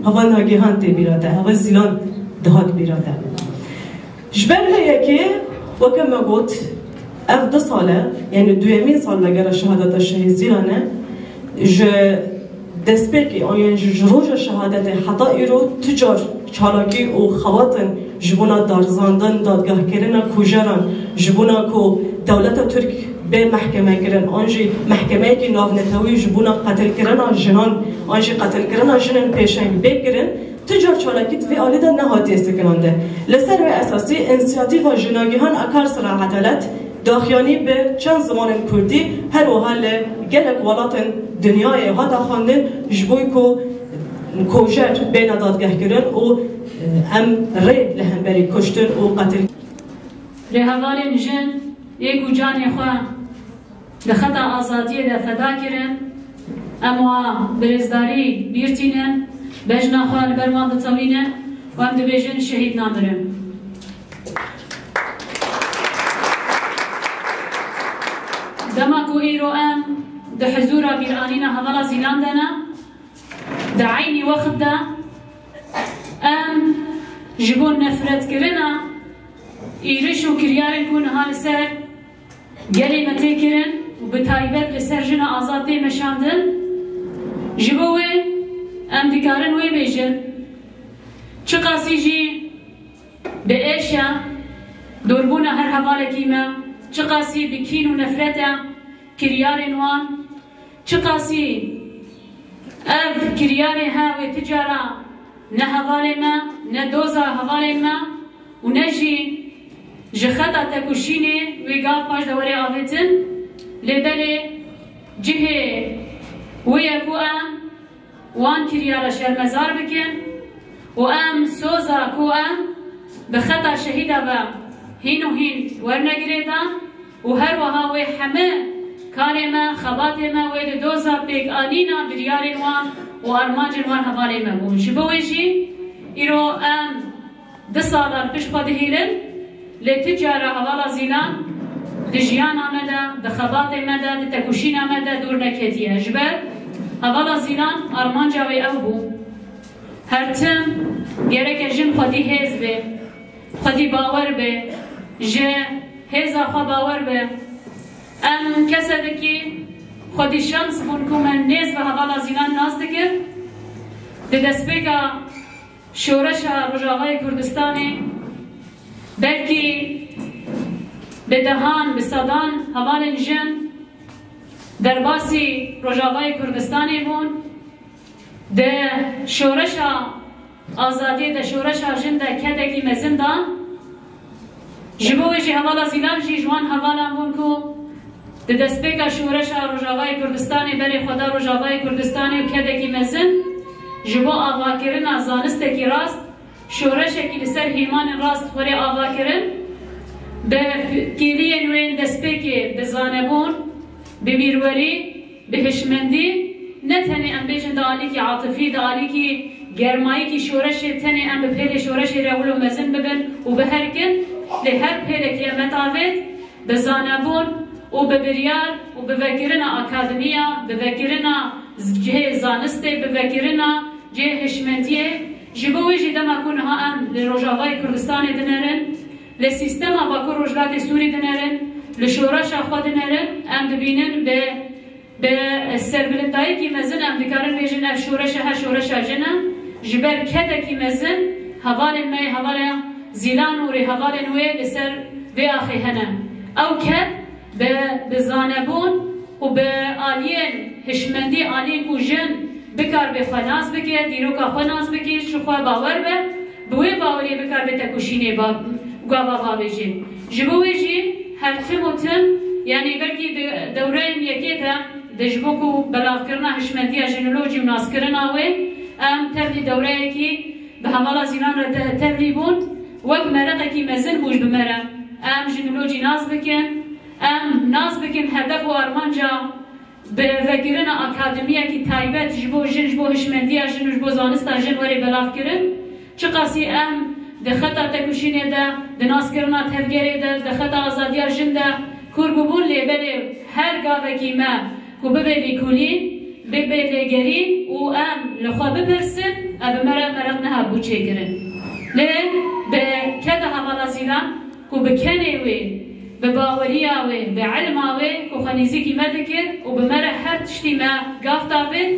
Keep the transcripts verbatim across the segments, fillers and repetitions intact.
Hava Nagihan tê bîra te, hava Zîlan dihat bîra te. Ji ber vê yekê, weke me got, ev du sal e, yanî duyemîn sal me gera şehadeta Şehîd Zîlan e. Ji destpêkê, an yan ji, ji roja şehadetê heta îro tu car çalakî û xebatin ji bona darizandin, dadgehkirina kujeran, ji bona ku dewleta Tirk bê mehkemekirin, an jî mehkemeyekî navnetewî ji bona qetilkirina jinan, an jî qetilkirina jinên pêşeng bê kirin, tu car çalakî di vê alî de nehatiye sekinandin. Li ser vê esasî, însiyatîfa Jinagihan Akar Sira Edalet daxuyanî bi çend zimanên kurdî, her wiha li gelek welatên dinyayê hate xwendin, ji bo ku kujer bêne dadgehkirin û, e, em rê li hemberî kuştin û qetil. Rêhevalên jin ê ku canê xwe di xeta azadiyê de feda kirin, em wa bi rêzdarî bîr tînin, bejna xwe li ber wan ditewînin û em dibêjin şehîd namirin. Dema ku îro em di hizûra bîranîna hevala Zîlan de ne, di eynî wext de em ji bo nefretkirina îriş û kiryarên ku niha li ser gelê me tê kirin û bi taybet li ser jina azad tê meşandin, ji bo wê em dikarin wê bêjin, çiqasî jî bi êş e, dorbûna her hevalekî me, çiqasî bi kîn û nefret e kiryarên wan, çiqasî ev kiryarê he wê ti cara ne hevalê me, ne doza hevalên me û ne jî ji xeta tekoşînê wê gav paş de were avêtin, lê belê cihê wê ye ku em wan kiryara şermezar bikin û em soza ku em bi xeta şehîda ve hîn û hîn werne girêdan û her wiha wê heme karê me, xebatê me wê di doza pêkanîna biryarên wan û armancên wan hevalê me bûn. Ji bo wê jî îro em du sala li pişt xwe dihêlin, lê ti cara hevala Zîlan di jiyana me de, di xebatê me de, di tekoşîna me de dûr neketiye. Ji ber hevala Zîlan armanca wê ew bû. Her tim gereke jin xwedî hêz be, xwedî bawer be, ji hêza xwe bawer be. Em kesekî xwedî şans bûn ku me nêz bi hevala Zîlan nas dikir. Di destpêka Şoreşa Rojavayê Kurdistanê belkî bi dehan, bi sedan hevalên jin derbasî Rojavayê Kurdistanê bûn. Di şoreşa azadiyê de, şoreşa jin de kedekî mezin dan. Ji bo wê jî hevala Zîlan jî ji wan hevalan bûn ku di destpêka şoreşa Rojavayê Kurdistanê berê xwe da Rojavayê Kurdistanê û kedekî mezin ji bo avakirina zanistekî rast, şoreşekî li ser hêmanên rast xwe rê ava kirin, bi kêliyên wê yên destpêkê, bi zanebûn, bi bîrwerî, bi hişmendî, ne tenê em bêjin di alîkî atifî, di alîkî germayîkî şoreşê, tenê em bi pêlê şoreşê re wilo mezin bibin û biherikin, lê her pêlekî em me davêt, bi zanebûn û bi biryar û bi vekirina akademiya, bi vekirina cihê zanistê, bi vekirina cihê hişmendiyê. Ji bo wê jî dema ku niha em li Rojavayê Kurdistanê dinerin, li sîstema Bakur Rojhilatê Sûrî dinerin, li şoreşa xwe dinerin, em dibînin bi, bi serbilindayekî mezin em dikarin bêjin ev şoreşa her şoreşa jin e. Ji ber kedekî mezin hevalên me yê hevala Zîlan û rêhevalên wê li ser vê axê hene. Ew ked bi, bi zanebûn û bi aliyên hişmendî, aliyên ku jin bikar bê xwe nas bike, dîroka xwe nas bike, ji xwe bawer be, bi wê baweriyê bikar bê tekoşînê ba-, gava bavêjê. Ji bo wê jî her tim û tim, yanî belkî di dewreyên yekê de, di ji bo ku belavkirina hişmendiya jin û locî û naskirina wê, em tevlî dewreyekî bi hevala Zîlan re te-, tevlî bûn, wek mereqekî mezin bû ji bi me re. Em jin û locî nas bikin, em nas bikin hedef û armanca bi vekirina akademiyekî taybet ji bo jin, ji bo hişmendiya jin û ji bo zanista jin were belavkirin. Çiqasî em di xeta tekoşînê de, di naskirina tevgerê de, di xeta azadiya jin de kûr bûbûn, lê belê her gavekî me ku bibe lêkolîn, Bê bê lêgerîn û em li xwe bipirsin, ev bi me re meraq nehabû çêkirin. Lê bi keda hevala Zîlan ku bi kenê wê, bi baweriya wê, bi ilma wê ku xwe nêzîkî me dikir û bi me re her tiştî me gav davêt,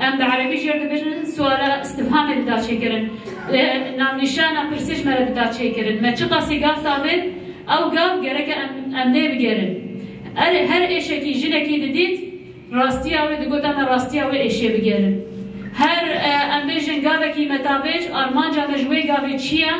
em bi erebî jê re dibêjin suala istifhamê dida çêkirin. E, navnîşana pirsê ji me re dida çêkirin. Me çiqasî gav davêt, ew gav gereke em, em lê bigerin. Erê, her êşekî jinekî didît, rastiya wê digot, em rastiya wê êşê bigerin. Her, e, em bêjin gavekî me davêj, armanca me ji wê gavê çi ye?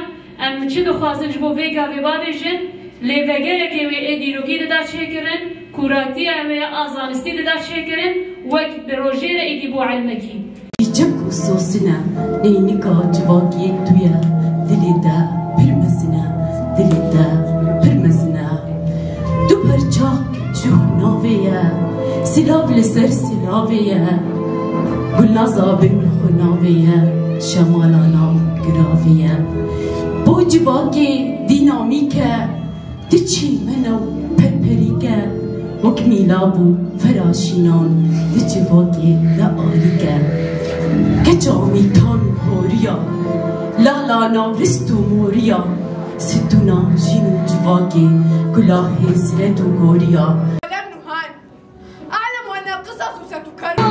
Em çi dixwazin ji bo vê gavê bavêjin? Lê vegerekê wê ê dîrokî dida çêkirin, kûratiya wê a zanistî dida çêkirin, wek bi rojê re êdî bû ilmekî. Cicik û sosine, neynika civakê tu ye, dilê te pir mezin e, dilê te pir mezin e. Du perçak ji navê ye, silav li ser silavê ye, gulnaza bin xwe navê ye, şemala nav giravê ye. Bo civakê dînamîk e, diçî mene û perperîke, wek mîlab û feraşînan di civakê de arîke. Keça mîtan horiya, lala navrist û moriya, situna jîn û civakê, kula hêzret û goriya. أعلم أن القصص ستكرر.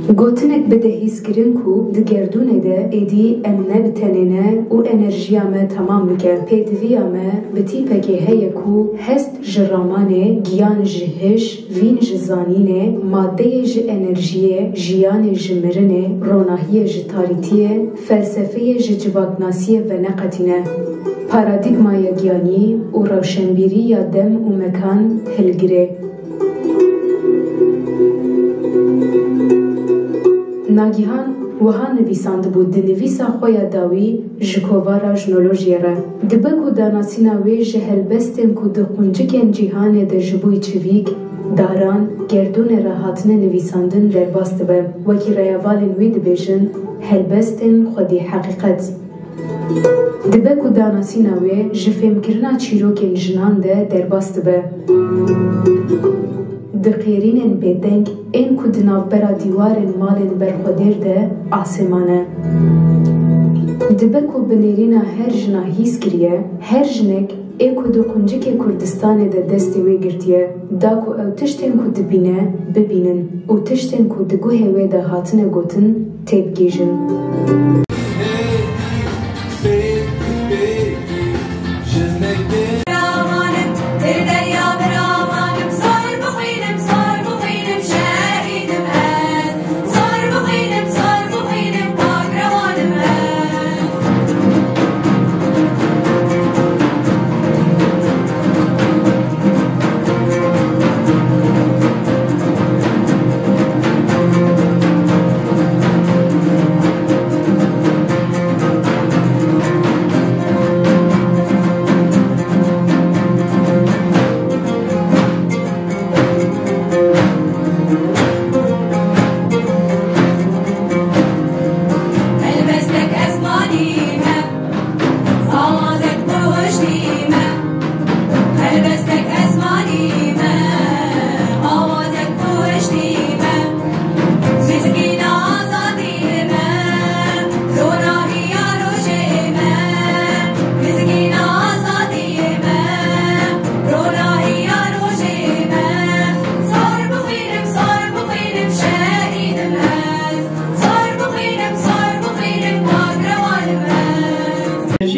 Gotinek bide hîskirin ku di gerdûnê de êdî em ne bi tenê ne û enerjiya me temam bike. Pêdiviya me bi tîpekê heye ku hest ji ramanê, giyan ji hiş, vîn ji zanînê, madeyê ji enerjiyê, jiyanê ji mirinê, ronahiyê ji tarîtiyê, felsefeyê ji civaknasiyê veneqetîne. Paradîgmaya giyanî û rewşenbîrî ya dem û mekan hilgirê. Nagihan wiha nivîsandibû di nivîsa xwe ya dawî ji kovara jnolojiyê re. Dibe ku danasîna wê ji helbestên ku di quncikên cîhanê de ji bo çivîk, daran, gerdûnê re hatine nivîsandin derbas dibe. Wekî reyavalên wî dibêjin, helbestên xwedî heqîqet. Dibe ku danasîna wê ji fêmkirina çîrokên jinan de derbas dibe. Di qêrînên bêdeng ên ku di navbera dîwarên malên berxwedêr de asê mane. Dibe ku bi nêrîna her jina hîs kiriye, her jinek ê ku di quncikê Kurdistanê de destê wê girtiye, da ku ew tiştên ku dibîne, bibînin û tiştên ku di guhê wê de hatine gotin, têbigihîjin.